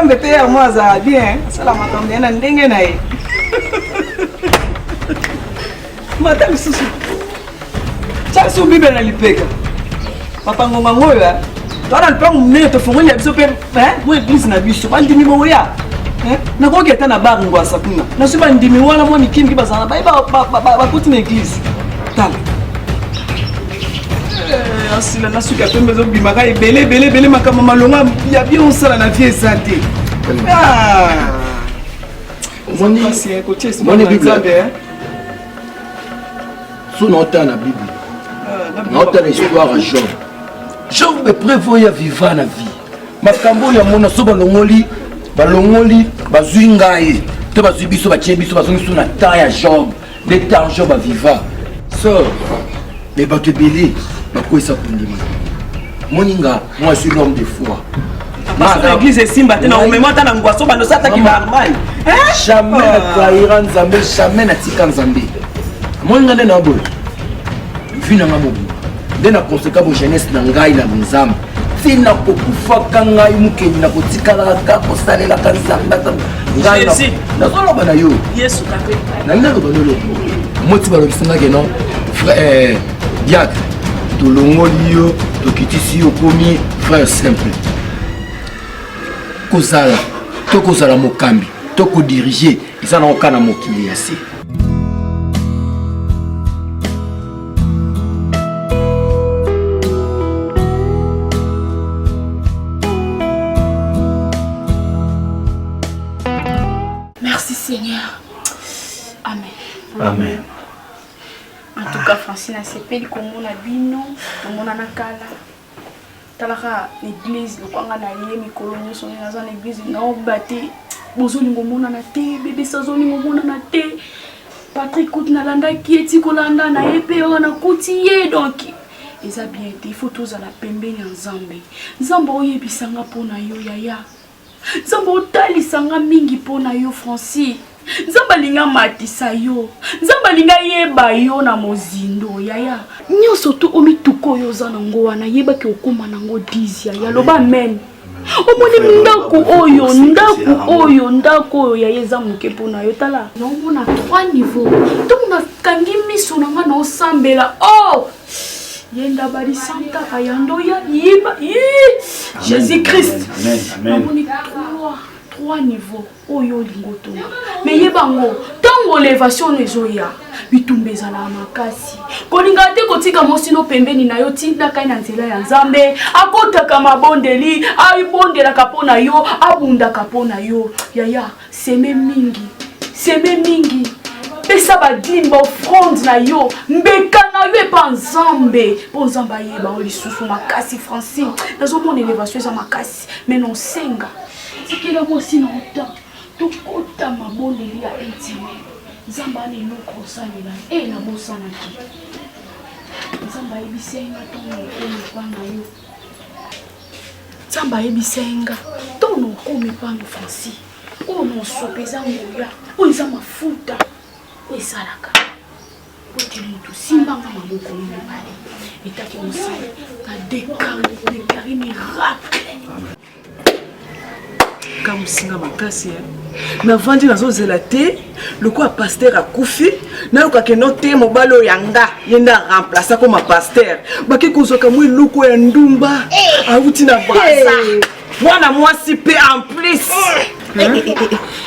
Nzambe mpe yango azala bien, asala makambo ya na ndenge na ye. Mata lisusu. Tia lisusu Bible na lipeka. Papa ngonga ngoyo eh. Toa na lupango monene tofongoli ya biso mpe mwa eglise na biso bandimi boya nakoki ata na bar ngwasa kuna nazwi bandimi wana mwa mikimiki bazala baye bakoti na eglise tala eh, asila na suki ya pembe ezobimaka ebele ebele ebele makambo malonga ya bien osala na vie eza te ah. Moni Bible. So naotala na Bible. Naotala histoire ya Job. Job epreuve oyo aviva na vie. Makambo oyo amona so balongoli balongoli bazwi ngai to bazwi biso batie biso bazongi so na temps ya Job. Nde temps Job aviva. Sœur, mais bato ebele bakwesa kondima. Moninga, moi je suis l'homme de foi. Église esimba te na omema ata na ngwaso bando osataki na Allemagne. Jamais na trahira Nzambe, jamais na tika Nzambe. Moninga nde na boye. Vie na nga mobimba. Nde na conseka bo jeunesse na ngai na Nzambe. Ti na kokufaka ngai mokendi na kotikalaka kaka kosalelaka Nzambe ata ngai nazoloba na yo. Yesu kaka. Nalingi naloba lolo. Moti balobisi nga ke non frère diacre tolongoli yo tokitisi yo okomi frère simple. Kozala to kozala mokambi to kodirige eza na oka na mokili ya se. Merci Seigneur. Amen. Amen. En tout cas, Francine asepeli komona bino, tomona na kala. Talaka na église lokwanga na ye mikolo nyonso ndenge naza na église naoba te bozolinga omonana te bebesa azolinga omonana te Patrick kutu nalandaki ye ti kolanda na ye mpe wana nakuti ye donc eza bien te il faut tozala pembeni ya Nzambe. Nzambe oyebisa nga mpo na yo yaya. Nzambe otalisa nga mingi mpo na yo Francis. Nzambe alingi amatisa yo. Nzambe alingi ayeba yo na mozindo yaya. Nyonso to omituka oyo oza nango wana yebaki okóma nango 10 yaya. Loba amen. Omoni ndako oyo, ndako oyo, ndako oyo yaya eza moke mpo na yo. Tala, naomona 3 niveau. Ntango nakangi miso na nga naosambela oh! Yenda bali santa kayando ya yiba yi Jésus Christ. Namoni trois niveaux oyo olingi otonga. Mais yeba ngo ntango elevation no ezoya bitumba ezalaka makasi. Kolinga te kotika mwasi no pembeni na yo, tindaka ye na nzela ya Nzambe, akotaka mabondeli, abondelaka mpo na yo, abundaka mpo na yo. Yaya, seme mingi, seme mingi. Pesa ba dime, ba offrande na yo, mbeka na yo epa Nzambe, mpo Nzambe ayeba yo lisusu makasi. Francine, nazomona elevation eza makasi, mais nosenga tikela mwasi na yo temps tokota mabondeli ya intime. Nzambe ana eloko osalela e nabosanaki. Nzambe ayebisi nga ntongo okomi epa na yo. Nzambe ayebisi nga ntongo okomi epa na Francine. Oyo na osopa eza nguya, oyo eza mafuta, oyo esalaka ete moto simbanga maboko mibale etaki mosali na déclare miracle. Kamusinga makasi eh. Navandi nazozela te lokola pasteur akufi nayoka keno te mobali oyo ya nga ye nde aremplace akoma pasteur bake kozwaka mwa eloko ya ndumba awuti na Brazza mwana mwasi mpe en plus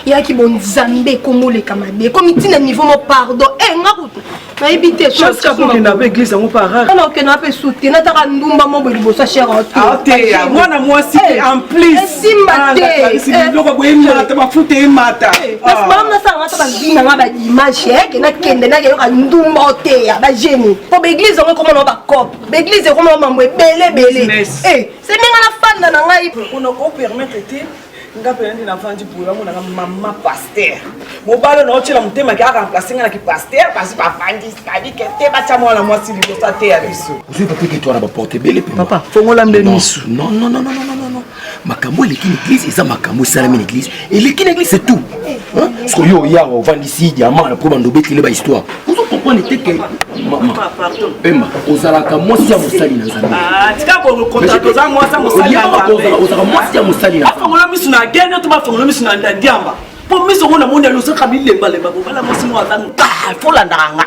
yaki bonzambe ekomoleka mabe ekomi ntina niveau mo pardon e nga kutu nayebi te okenda mpe église yango pa rare ana okenda mpe su te nataka ndumba mo boye liboso ya cher oteya mwana mwasi mpe en plus esimba te biloko boye emata mafuta emata malamu nasala nga ta bavi na nga badimanche ke nakende nakeyoka ndumba oteya bageni mpo baeglise yango ekoma na bacope baeglise ekoma mambo ebele ebele se ndenge nafanda na ngai onakopermettre te nga mpe nde navandi boye bamonaka mama pasteur mobali oyo naotyela motema ke aremplace nga na kipasteur basi bavandi sadike te batya mwana mwasi liboso ateya biso ozwi pape ke twana baporte ebele mpe papa fongola nde misu non non non non non non makambo eleki na église eza makambo esalami na église eleki na église c'est tout sikoyo yo oyawa ovandisi diamant na po bando obetele bahistoire. comprendre te ke pemba ozalaka mwasi ya mosali na nzambe ah, tika kokontra mwasi ya mosali na nzambe ozalaka mwasi ya mosali na afongola misu na gene to bafongola misu na diamba mpo miso ngo namoni yalo ozaka bilembalemba bobala mwasi moko aza nga folandaka nga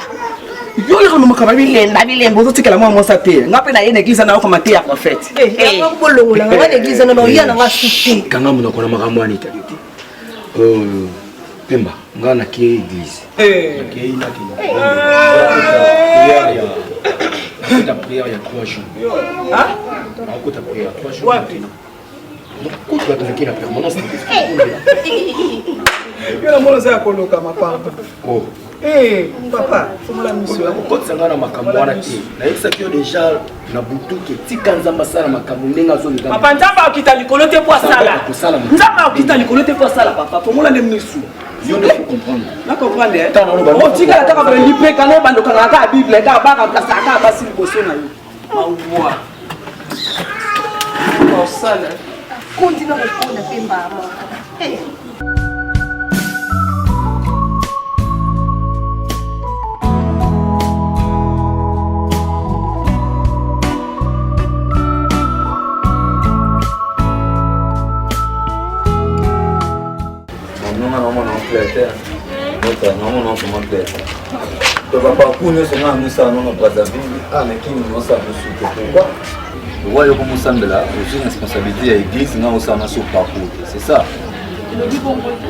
yo yaka nomaka bilemba bilemba ozotikela mwa mwasi te nga mpe naye na eglise nayoka mateya prophète eh, eh. bolongola nga na eglise na oya na nga su te kanga monoko na makambo wana etali te euh, pemba nga nakei eglise eh. nakei nakenda prière ya 3 jours nakota prière ya 3 jours Kutu bato nake na permanence yo namona oza ya kolokama pardon oh. Eh, papa fongola miso kokotisa ngai na makambo wana te nayebisaki yo deja na butu ke tika nzambe asala makambo ndenge azolinga papa nzambe akita likolo te mpo asala nzambe akita likolo te mpo asala papa fongola nde miso yo nde faut comprendre na comprendre otikala kaka boye lipeka no bandokangaka kaka bible kaka baremplaceaka kaka basi liboso na yo mawa osala akondi na kokonda mpe mbama eh. Nonga naomona clair te. Nota naomona vraiment clair te. Donc ba parcours nyonso nga nanosala nonga Brazzaville ah na Kin naosala mosusu te. Pourquoi? Roi yoko mosambela ozwi responsabilité ya église nga osala na sur parcours te. C'est ça. Elobi bongo te.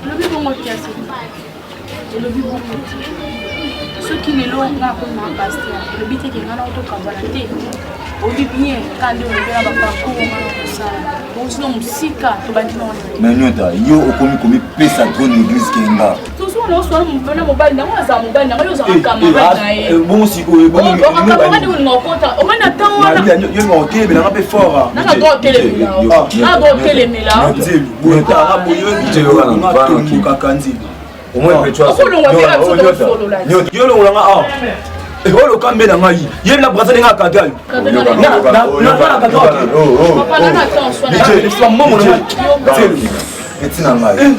Elobi bongo te aseki. Elobi bongo te. Soki lelo nga akoma pasteur, elobi te ke nga na otokabwana te. Oyebi bien kaka nde olobela ba parcours nga na kosala. Tozwa mosika tobandi na wana. Mais nyota yo okomi komipesa trop na église ke nga. Tozwa na oswana mobali mobali nango azala mobali nango yo ozala eh, camarade eh, na ye. Eh, bongo sikoyo bongo camarade olinga okota omani na temps wana. Yo olinga otelemela nga mpe fort. Nanga droit otelemela. Nanga droit otelemela. Yo longola nga awa oloka mbe na ngai ye na braza ndenge akata yo peti na ngai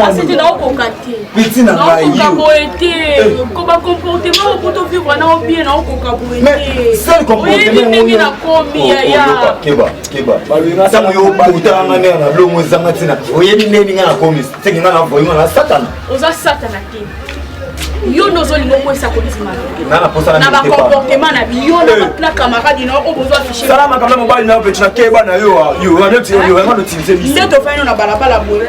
asete naokoka te peti na ngai naokoka boye te koba comportement oyo po tovivre nao bien naokoka boye te oyebi ndenge nakomi yaya keba keba ntango yo otala nga ndenge na bilongo ezanga ntina oyebi ndenge nga nakomi seke nga na voyinga na satana oza satana te yo nde ozolinga okwesa kondima na bacomportement na biyo na camarade na oyo bozo affiche sala makambo na mobali na yo peti na keba na yo yo notilize biso nde tofandi na balabala boye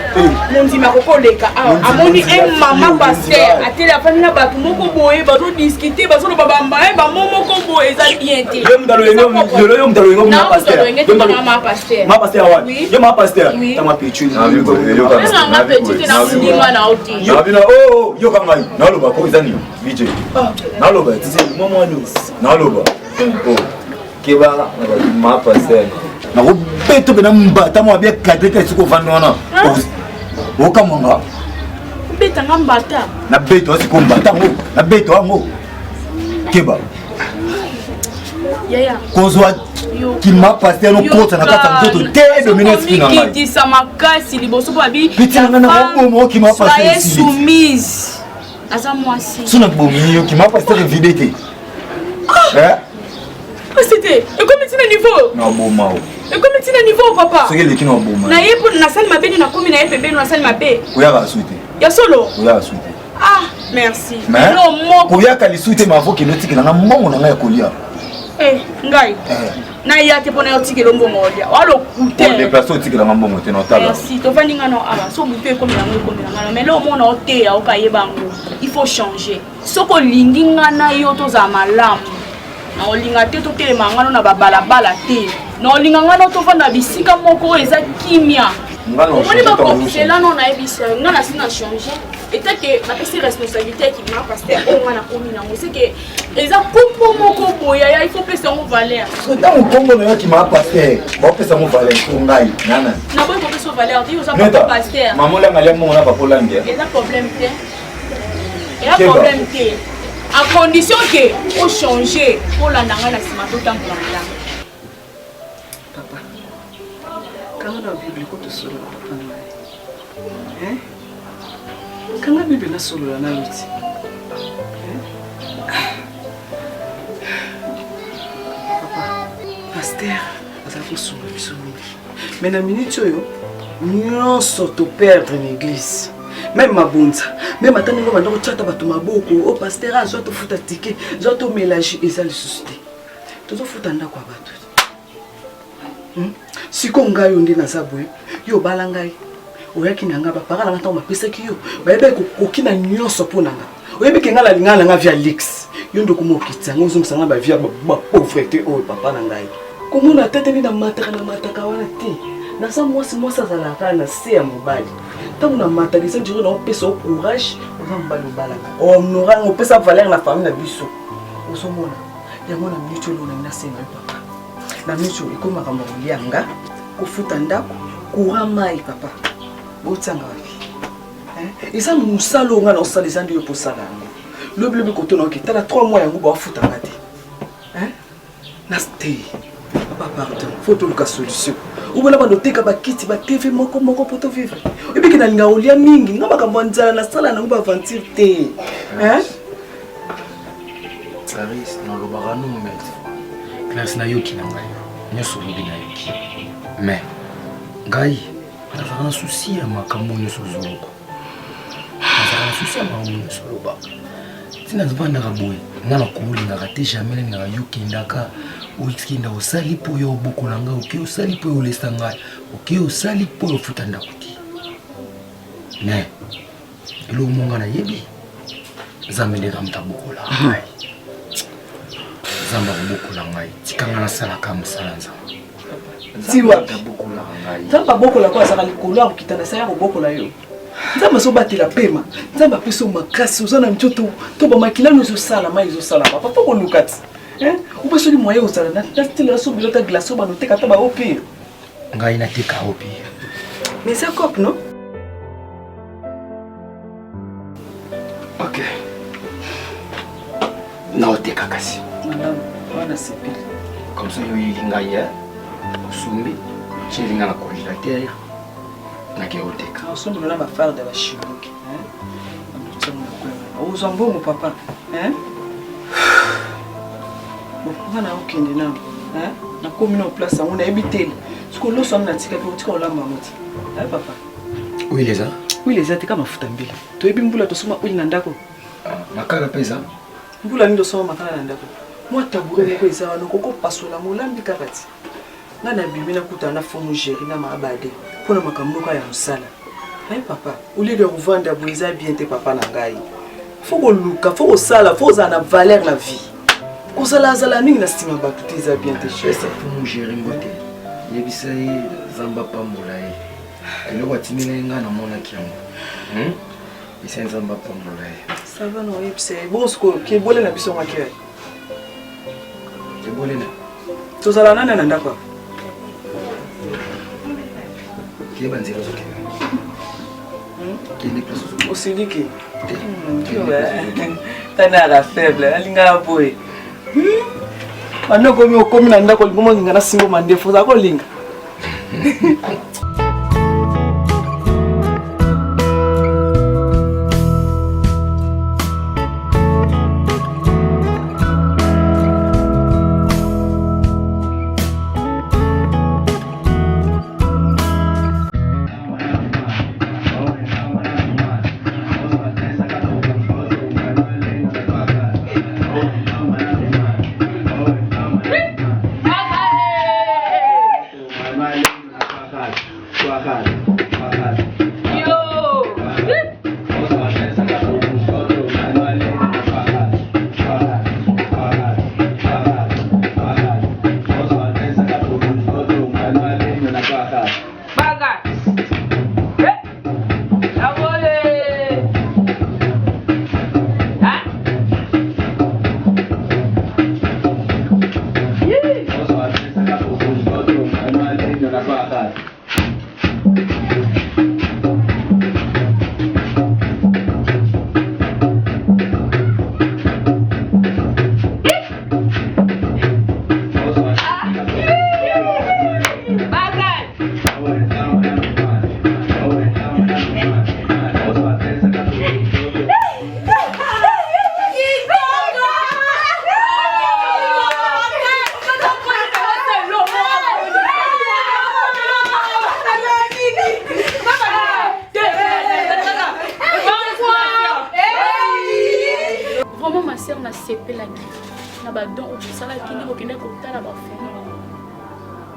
mondimi akoki koleka awa amoni un mama paster atele afandi na bato moko boye bazodiskute bazoloba bambaye bamo moko boye eza bien te yo moto aloyengo ma paster ma paster wapi yo ma paster tama petu nga petu te na mondima na yo te oh, yoka ngai naloba ko eza nini bj naloba naloba oh, keba na bato ma paster nakobeta mpe na mbata mwa bia kadre te esika ovandi wana okamwa nga obeta nga mbata nabeto asiko mbata yango nabeto yango keba kozwa kima paster nokota na kati ya nzoto te domine esprit na ngai kitisa makasi liboso mpo abi piti na ngai nakoboma okima paster soumise aza mwasi so nabomi yo kima paster evide te ah! Pasi te ekomi ntina niveau naboma o ekomi ntina niveau papa soki eleki naboma na ye mpo nasali mabe nde nakomi na ye pembeni nasali mabe oyaka su te ya solo oyaka su te ah merci mais koyaka lisusu te mavo kende otikela nga mbongo na ngai ya kolia eh, ngai eh. naya te mpo na yo otikela mbongo olia walokute deplace otikela nga mbongo te notala merci tovandi nga no awa so butu ekomela ngo ekomela nga no mais leo omona oteya okayeba yango il faut changer soki olingi nga na yo tozala malamu na olinga te totelema ngano na babalabala te na olinga ngano tovanda bisika moko oyo eza kimia omoni bakofisela no nayebisa yo nga nasi na change etake bapesi responsabilité ya kibima paster oyo nga nakomi nango seke eza kombo moko boye ya il faut pesa yango valeur ntango nkombo na yo akima paster baopesa yango valeur to ngai nana naboyi kopesa valeur te oza papa paster mama olanga alia mbongo na papa olangi eza problème te eza problème te à condition ke ochange olanda ngai na nsima totambola malamu papa kanga na bible ko tosolola papa na ngai kanga bible nasolola na yo ti. Pasteur azali kosunga biso mingi. Mais na minute oyo nyonso to perdre na église. Même mabonza, même ata ndenge banda kotia ata bato maboko, oh pasteur azwa tofuta ticket, zwa tomela jus eza lisusu te. Tozofuta ndako ya bato. Sikoyo ngai oyo nde naza boye, yo obala ngai, oyaki na ngai, bapara na ngai ntango bapesaki yo, bayebaki kokoki na nyonso mpo na ngai. Oyebi ke ngai nalingaka na ngai vie ya luxe, yo nde okoma okitisa ngai, ozongisa ngai ba vie ya ba pauvreté oyo papa na ngai. Komona tete nde namataka namataka wana te. Naza mwasi, mwasi azalaka kaka na se ya mobali. Ntango namataka eza dure na opesa yo courage, oza mobali obalaka. Honora ngo, opesa valeur na famille na biso. Ozomona yango na minute oyo nalingi nasenga yo papa. Na miso ekomi makambo ya kolia nga, kofuta ndako, courant, mai papa. Botianga wapi? Eza mosala oyo nga naosala eza nde yo mposala yango. Lobi lobi koto na oke tala 3 mois yango bafuta nga te. Na te. Papa pardon, faut toluka solution. Obona bando teka bakiti ba TV moko moko po to vivre. Oyebi ke nalinga kolia mingi, nga makambo ya nzala nasala nango ba aventure te. Hein? Clarisse, nalobaka no maître. Clarisse nayoki na ngai nyonso olobi nayoki. Mais ngai nazalaka na souci ya makambo nyonso ozoloba. Nazalaka na souci ya makambo nyonso olobaka. Ntina nazofandaka boye nga nakolingaka te jamais nalingaka yo okendaka okenda osali mpo yo obokola ngai oke osali mpo yo olesa ngai oke osali mpo yo ofuta ndako te. Mais eloko moko ngai nayebi Nzambe nde kaka moto abokola ngai. Nzambe akobokola ngai. Tika ngai nasalaka mosala Nzambe. Ti wapi? Abokolaka ngai. Nzambe abokola ko azalaka likolo ya kokita na se ya kobokola yo. Nzambe azobatela pema. Nzambe apesi yo makasi, oza na nzoto to ba makila no ezosalama ezosalama. Papa koluka ti. Hein? Ope soki moyen ozala na style ya sobilo ta glace bano teka ta ba opire. Ngai nateka opire. Mais ça cope non? Ok. Naoteka kasi. Malamu, wana sepeli. Comme ça yo oyeli ngai eh? Osumbi, otieli ngai na congélateur, nake oteka. Osombelo na bafarde ya bashibuki. Ozwa mbongo papa. Hein? Bon, nga na okende nano. Hein? Nakomi na place yango nayebi te. Sikoyo loso yango natikaki otika olamba yango te. Hein papa? Huile eza? Huile eza te ka mafuta mbila. Toyebi mbula tosomba huile na ndako. Makala mpe eza? Mbula nini tosomba makala na ndako? Mwa tabouret moko eza wana okoki kopasola yango olambi kaka ti. Nga nabimi nakutana na Fumu Jerry na Maabade mpo na makambo moko ya mosala. Hein papa, au lieu de kovanda boye eza bien te papa na ngai. Faut koluka, faut kosala, faut kozala na valeur na vie. Kozala azala mingi na nsima bato te eza bien te chéri. Pesa Fumu Jerry mbote. Yebisa ye Nzambe apambola ye. Eloko atindela ye ngai namonaki yango. Esa Nzambe apambola ye. Ça va na oyebisa ye. Bongo sikoyo kebole na biso ngaki wapi? Kebole na tozala nani na ndako? Keba nzela ozokende. Kende place ozokende. Osiliki? Tana faible, alingaka boye. Banda okomi okomi na ndako olingo molinga na singo mandefu oza kolinga. badon oyo tosalaki nde kokende kotala bafamille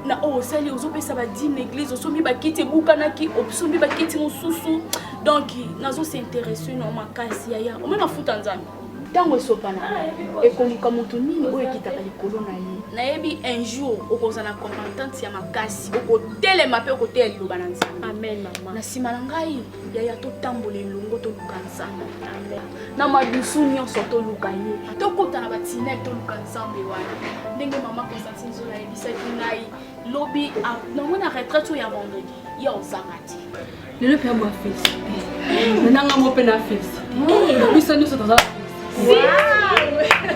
na oyo osali ozopesa badime na église osombi bakiti ebukanaki osombi bakiti mosusu donc nazo s'interesse no makasi yaya omoi mafuta nzambe ntango esopana ekoluka moto nini oyo ekitaka likolo na ye nayebi un jour okozala na competente ya makasi okotelema mpe okoteya liloba na nzambe amen mama na nsima na ngai yaya totambola elongo toluka nzambe na madusu nyonso toluka ye tokota na batinel toluka nzambe wana ndenge mama constantine zola ayebisaki ngai lobi namona retraite oyo ya vendredi ye ozanga te lelo mpe abwa félicité nanga mo mpe na félicité biso nyonso toza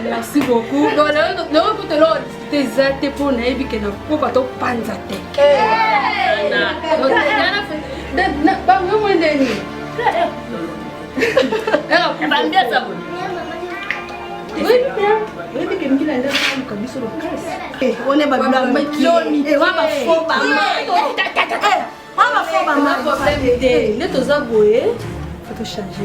merci beaucoup donc lelo kutu eloko discute eza te mpo nayebi ke na pokwa topanza te bango ndeni nde toza boye fo tochange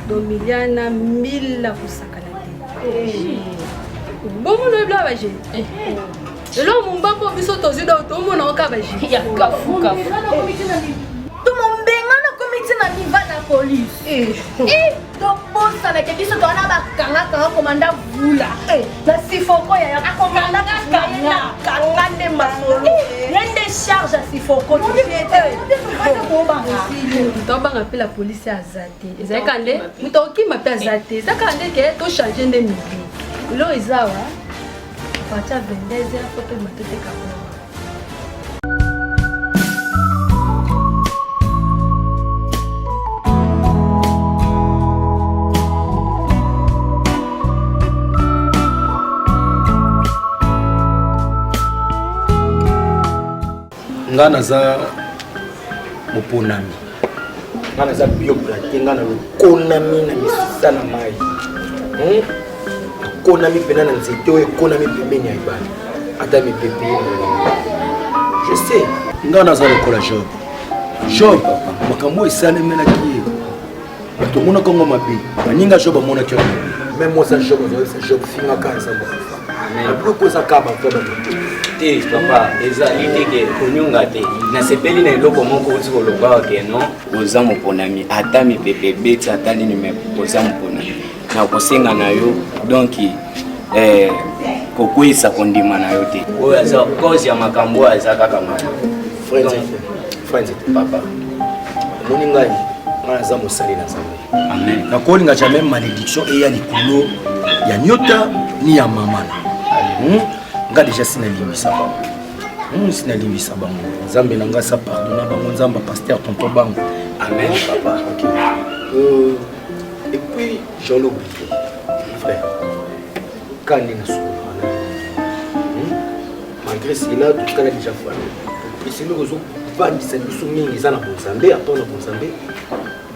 donc miliana mila kosakana te bongo noyebi la baje lelo mombambo biso tozwi donc tomona oka baje to mombengana komi ti na niva na police eh. Eh, tobosanake biso towana bakangakanga komanda vula eh, na sifoko yaya komanda kanga nde masolo ye nde charge ya sifoko tobanga mpe la polise aza te ezali kaka nde moto akokima mpe aza te eza kaka nde ke tochange nde milieu elo eza awa partir ya 22 heures po tobima toteka bongo nga naza moponami nga naza bioplate nga nalokonami na misisa na mai hmm? nakonami mpena na nzete oyo ekonami pembeni ya ebale ata mipepe je sais nga naza lokola job job makambo oyo esalemelaki ye bato omonaka yango mabe baninga job amonaki yango mabe meme mwasi ya job azoyebisa job fingaka nzambe akufa na biloko eza kaka bato bato te papa ezali te ke konyonga te nasepeli na eloko moko outi koloba ke non oza moponami ata mipepe ebeti ata nini me oza moponami nakosenga na yo donk eh, kokweyisa kondima na yo te oyo aza cause ya makambo oyo aza kaka mama frère papa omoni ngai ngai naza mosali na nzambe amen nakolinga jamais malédiction eya likolo ya nyota ni ya mama na hmm? nga deja sinalimbisa bango hmm, sinalimbisa bango nzambe na ngai sa pardona bango nzambe pasteur tonton bango amen papa okay. euh, et puis j'en oublie frère kani na solo hmm? malgré cela totikala déjà famille esengeli kozovandisa biso mingi eza na bonzambe apart na bonzambe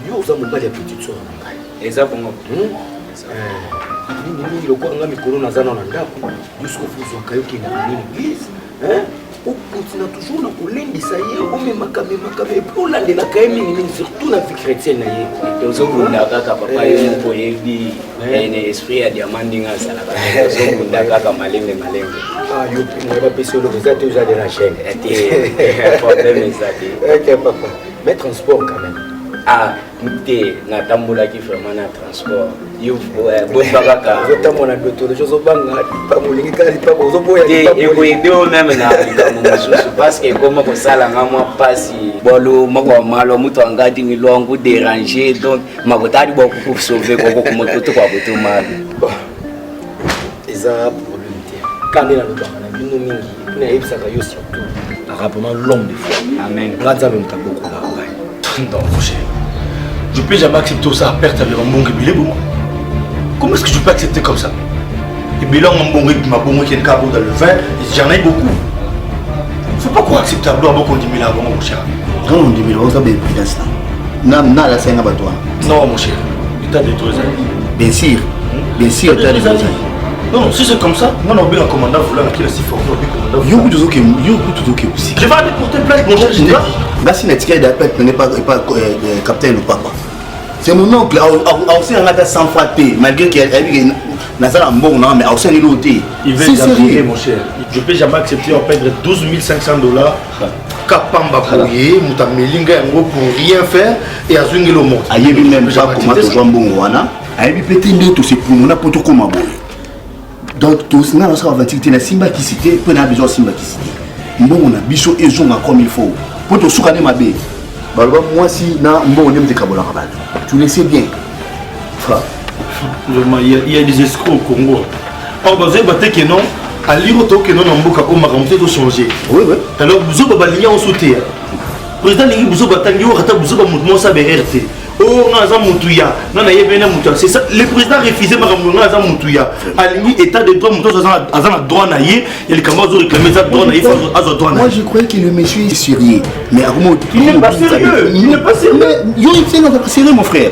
yo oza mobali ya petite soeur na ngai eza bongo hmm? eh, mingi mingi lokola nga mikolo naza nao na ndako yo soki ofozwaka yo okendaka nini eglise okontina toujours na kolendisa ye omemaka memaka epuis olandelaka ye mingi mingi surtout na vie chrétienne na ye tozobunda kaka papa yo eh. moko oyebi eh. na esprit ya diamant ndenge azalaka tozobunda kaka malembe malembe ah, yo mpe moye bapesi yo eloko eza te oza de la chaîne te problème eza te ok papa mais transport quand même ah te natambolaki vraiment na transport yo eh, bomba kaka ozotambola na dotologie ozobanga lipango olingi kaka lipango ozoboya te ekoyede yo meme na likambo mosusu parce que ekoma kosala nga mwa mpasi bolo moko wa malo mutu angadi milongo déranger donc makotali bokukusauve kokokumototo kwa kotomalo eza problème te ka nde nalobaka na bino mingi epuis nayebisaka yo surtout rappellement l'homme de foi amen nga nzambe moto abokolaka ngai non mon cher je peux jamais accepter ça perte ya mbongo ebele bongo comment est-ce que je peux accepter comme ça ebele yango mbongo ebima bongo ekende kaka bongo dans le vin j'en ai beaucoup faut pas ko accepter biloko yango kondimela bango mon cher nga ondimela bango eza baimprudence na na alasai nga bato wana non mon cher état de droit ezali bien sûr bien sûr état de droit ezali Non, si c'est comme ça, moi, on a un commandant voulant qui est si fort, on a commandant. Yo kutu ozoke yo kutu ozoke osika. Je vais aller porter plainte, mon cher, je Nga si natikali da plainte nanga epa capitaine Lupapa. C'est mon oncle, aosenga nga ata 100 francs te, malgré que ayebi que naza na mbongo na nga, mais aosenga eloko te. Il veut C'est exagérer, sérieux. mon cher. Je peux jamais accepter en perdre 12 500 dollars. Kapamba boye, moto ameli ngai yango pour rien faire et azwi ngelo moto. Ayebi même pas comment tozwa mbongo wana, ayebi pe te nde tosepumuna mpo tokóma boye. Donc nga nasala aventure te, nasimba kisi te mpe na besoin asimba kisi te. Mbongo na biso ezonga comme il faut mpo tosuka nde mabe. Baloba mwasi na mbongo nde moto ekabolaka bato. Tu le sais bien. Fra. Vraiment, il y a des escrocs au Congo. Or, bazoyeba te ke non, aliro tokende na mboka oyo makambo te tochange. Oui, oui. Alors, buzoba balingi yango so te. Président alingi buzoba atangi oyo ata buzoba moto moko asala erreur te. Oh, nga aza motu ya nga nayebi na motu ya c'est ça le président refuse makambo nga aza motu ya alingi état de droit moto aza na droit na ye ya likambo azo réclamer eza droit na ye azwa droit na Moi ye je croyais que le monsieur est sérieux. Mais à comment Il n'est pas sérieux. Il n'est pas sérieux. Mais yo, c'est sérieux mon frère.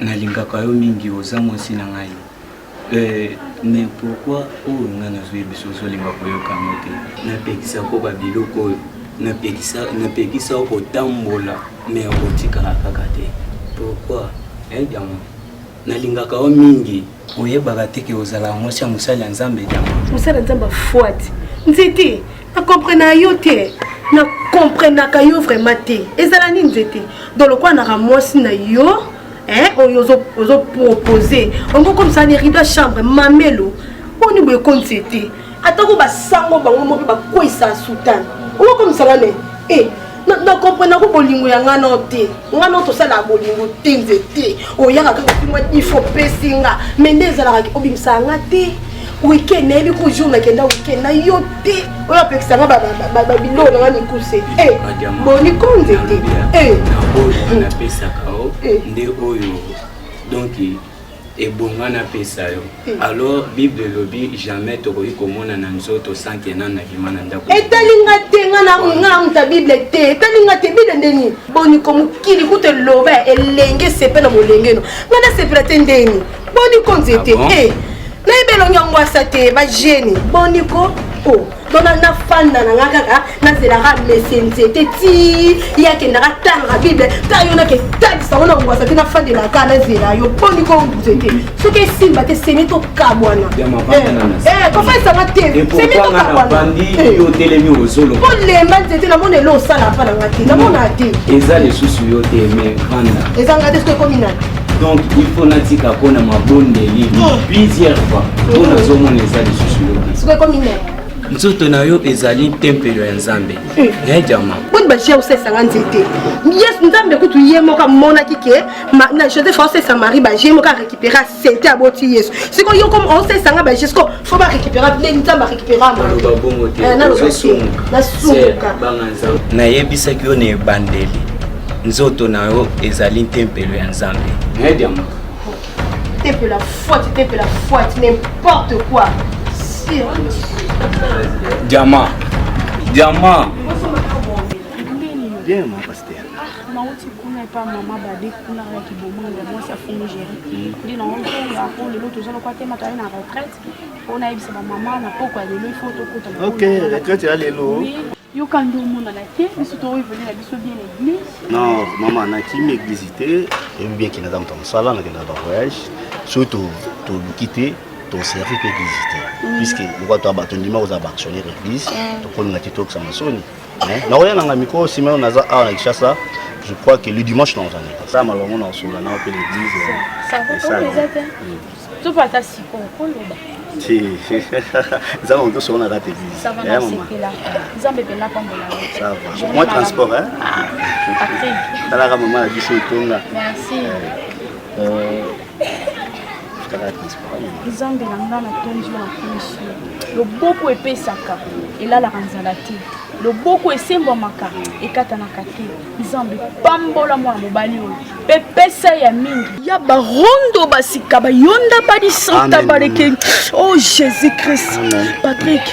Nalingaka yo mingi, oza mwasi na ngai. Mais pourquoi oyo ngai nazoyebisa ozolinga koyoka yango te? Napekisa ko babiloko oyo, napekisa yo kotambola, mais okotikala kaka te. Pourquoi? Diamant, nalingaka yo mingi. Oyebaka te ke ozalaka mwasi ya mosali ya Nzambe, Diamant? Mosali ya Nzambe afuati nzete, na comprenaka yo te, na comprenaka yo vraiment te. Ezala nini nzete? Donc lokola naka mwasi na yo, hein, oyo ozo proposer ongo comme ça les rideaux chambre mamelo boni boye ko nzete, atako basango bango moko bakweyisa soutane ongo comme ça ne eh na comprenaka bolingo ya nga no te, nga no tosalaka bolingo te nzete, oyaka kaka mwa difo opesi nga, mais nde ezalaka obimisaka nga te. Weekend nayebi ko jour nakenda weekend na yo te, oyo apekisa nga babiloko na nga mikuse. Boni ko nzete oyo napesaka yo nde oyo, donc ebonga napesa yo. Alors Bible elobi jamais tokoki komona na nzoto sans ke nanu nabima na ndako. Etali nga te, nga na nga moto ya Bible te, etali nga te Bible ndeni. Boni ko mokili kutu eloba elenge sepe na molenge no, nga nasepela te ndeni. Boni ko nzete, nayebi elongi yango asa te, bagene boni ko o donc nafanda na nga kaka nazelaka mese nzete ti ye akendaka tangaka Bible ta yo nake talisa ngo na ngwasa te, nafandelaka nazela yo. Boni ko nzete, soki esimba te semi tokabwana, kofandisanga te, semi tokabwana. Yo otelemi ozoloba olemba nzete, namona elo osala mpa na nga te, namona te. Eza lisusu yo te, mais vanda. Eza nga te, soki ekomi nani? Donc il faut natika mpona mabondeli plusieurs fois mpo nazomona eza lisusu yo te. Soki ekomi nani? Nzoto na yo ezali tempelo ya Nzambe ya diama. Boni baje osesanga nzete, Yesu Nzambe kutu ye moko amonaki ke na Joseph aosesa Marie, baje moko arécupéra sente aboti Yesu. Sikoyo yo komi osesanga baje, siko fo barécupéra nde Nzambe arécupéra. Oloba bongo te, nasumuka. Banga Nzambe. Nayebisaki yo na ebandeli, nzoto na yo ezali tempelo ya Nzambe ya diama. Tempelo ya fuati, tempelo ya fuati, n'importe quoi. Diamant, diamant. Bien, mon pasteur. Nauti kuna epa mama bade kuna ya kibomanga mwasi afungi géri nde naotonga po lelo toza lokwa te mato aye na retraite mpo nayebisa bamama na poko ya lelo ifo tokota. Ok, retraite ya lelo. Yoka nde omonana te, biso toevolue na biso bien église. Non, mama, nakimi église te, oyebi bien ke naza moto ya mosala, nakendaka bavoyage, soki toluki te toservi mpe église te, puisque lokola toya bato ndima kozala baactionnaire église, tokolinga te tokisa masoni. Nakoya nanga mikolo nsima oyo naza awa na Kinshasa, je crois que le dimanche nakozala sa malongo na kosola nao mpe l'église. Topa ata sikoyo koloba. Eza bango tosola na kati église. Nzambe mpenza pambola. Ça va. Moi transport, hein. Talaka mama na biso etonga. Merci. Nzambe na nga, natondi yo, nakumisi yo. Loboko epesaka elalaka nzala te, loboko esembwamaka ekatanaka te. Nzambe, pambola mwana mobali oyo mpe pesa ya mingi ya barondo basika bayonda badisanta baleke. Oh Jésus Christ, Patrick.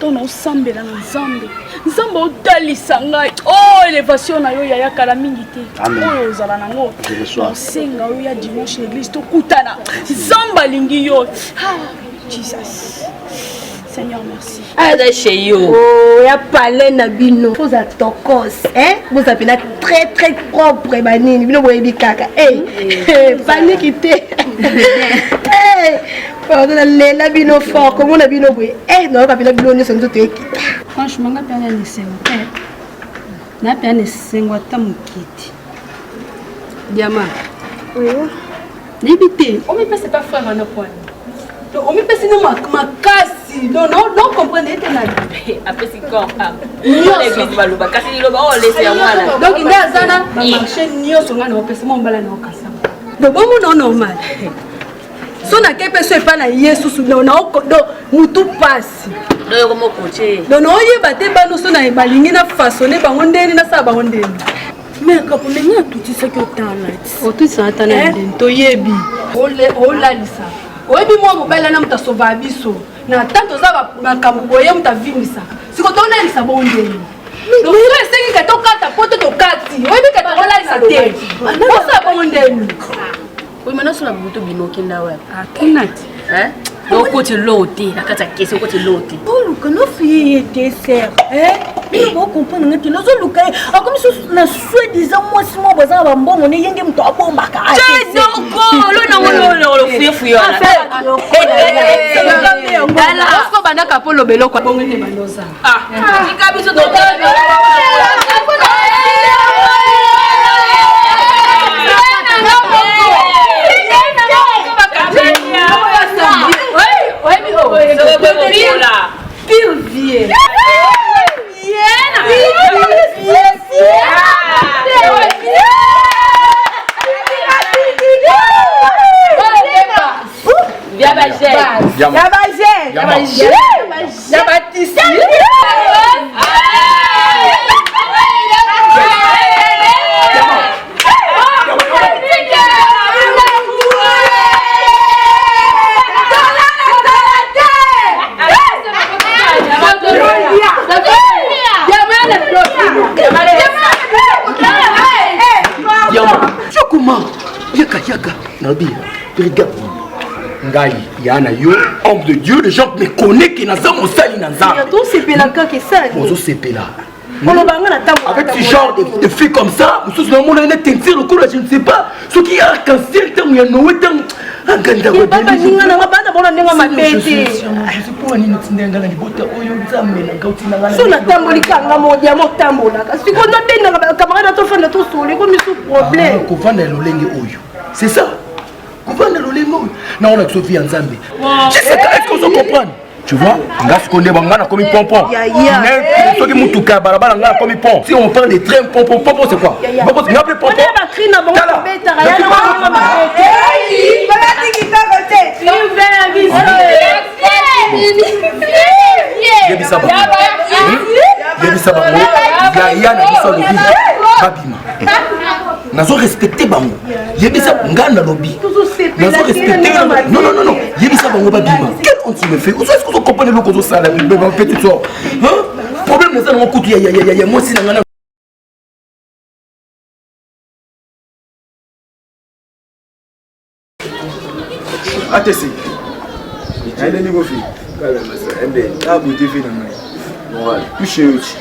Ntango naosambela na Nzambe, Nzambe otalisa ngai oh elevation na yo yaya kala mingi te oyo ozala nango naosenga oyo ya dimanche na église tokutana. Nzambe alingi yo. Ah, Jesus. Seigneur, merci. Aza chez yo. Oh, ya palais na bino. Boza tokos, hein? Boza pena très très propre banini. Bino boyebi kaka. Eh, hey, panique te. Eh, pardon na lela bino fort. Komona bino boye. Eh, nayoka pena bino nyonso nzoto ekita. Franchement, nga pena na esengo te. Na pena na esengo ata moke te. Diama. Oui. Nayebi te. Omipesa pa frère wana pwani. Donc omipesi no makasi. Donc non non comprendre ete na apesi corps âme. Nyonso baloba kasi liloba oyo lese ya mwana. Donc nde aza na ba marché nyonso nga na opesa mo mbala na okasa. Donc bongo non normal. So na kepe so epa na ye susu donc na donc mutu pasi. Donc yoko moko che. Donc na oyeba te bano so na balingi na façonner bango ndeni na sala bango ndeni. Mais kapo ndenge atutisaki otala ti. Otutisaka ata na ndeni toyebi. Olalisa. Oyebi mwa mobali wana moto asovaka biso. Na tanto toza makambo boye moto avimbisaka. Siko tolalisa bongo ndeni. Donc so esengi ka tokata poto tokati. Oyebi ka tokolalisa te. Osala bongo ndeni. Oyo mana sola butu bino okenda wapi? Ah, kuna ti. Hein? okoti eloko te na kati ya kesi okoti eloko te oluka nofuye ye te ser bino bocomprendre nga te nazoluka ye akomi susu na soi disant mwasi moko baza na bambongo ne ye nde moto abombaka bandaka mpo loba eloko bongo nde banda ozala tika biso Pire vie. Yaka, yaka, nalobi, regarde ngai ya na yo homme de Dieu, les gens me connaissent que naza mosali na Nzambe. Tosepela kaka esali. Ozosepela. Oloba nga na ntango. Avec ce genre de filles comme ça, mosusu namona ye na teinture lokola je ne sais pas soki arc-en-ciel ntango ya Noé ntango baninga nanga bana bona ndenge mabe te. Mpo nini otinda nga na libota oyo Nzambe na ngai otinda nga? So natamboli kanga modiama otambolaka sikoyo nabendaka bacamarade atofanda tosolo ekomi su problème. Kovanda ya lolenge oyo, c'est ça, kovanda lolenge oyo naona biso vie ya Nzambe. Jessica, est-ce que ozo comprendre? Tu vois, nga sikoyo nde nga nakomi pompon. Soki mutuka ya balabala nga nakomi pont. Si on parle de train pompon, pompon c'est quoi? Nga mpe pompon. Bakri na bango kobetaka ya na bango mabe te. Yebisa bango, yebisa bango yaya na biso alobi babima. Nazo respecte bango. Yebisa nga nalobi. Nazo respecte. Non non non non. Yebisa bango babima. Quelle honte tu me fais? Ozo est-ce que ozo comprendre eloko ozosala petite soeur? Hein? Problème naza nango kutu ya ya ya ya mwasi na nga na ATC. Aende niko fi. Ah beauté fi na ngai. Touche yo ti.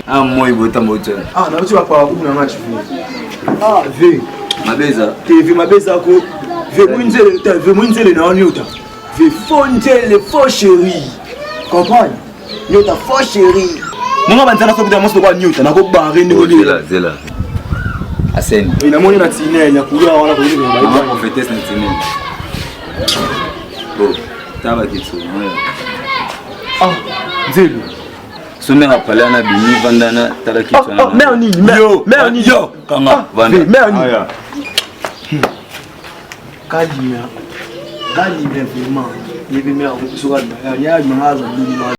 Ah moi bota moto. Ah na uti ba parcours na ngai tu Ah V. Mabeza. Te V mabeza ko. V mwinzele te V mwinzele na nyota. V faux nzele faux chéri. Comprendre? Nyota faux chéri. Monga banzana soki ta moso kwa nyota na ko barrer ndeko. Zela zela. Aseni. Et namoni na tinel ya couleur wana ko yeba. Maman prophétesse na tinel. Bon, taba kitso. Ah, nzelu. So mère apale ana bimi vanda na tala kitso. Oh, mère nini? Yo, mère nini? Yo, kanga vanda. Mère nini? Kalima. Kalima vraiment. Yebi mère soka ya ya manga za bimi.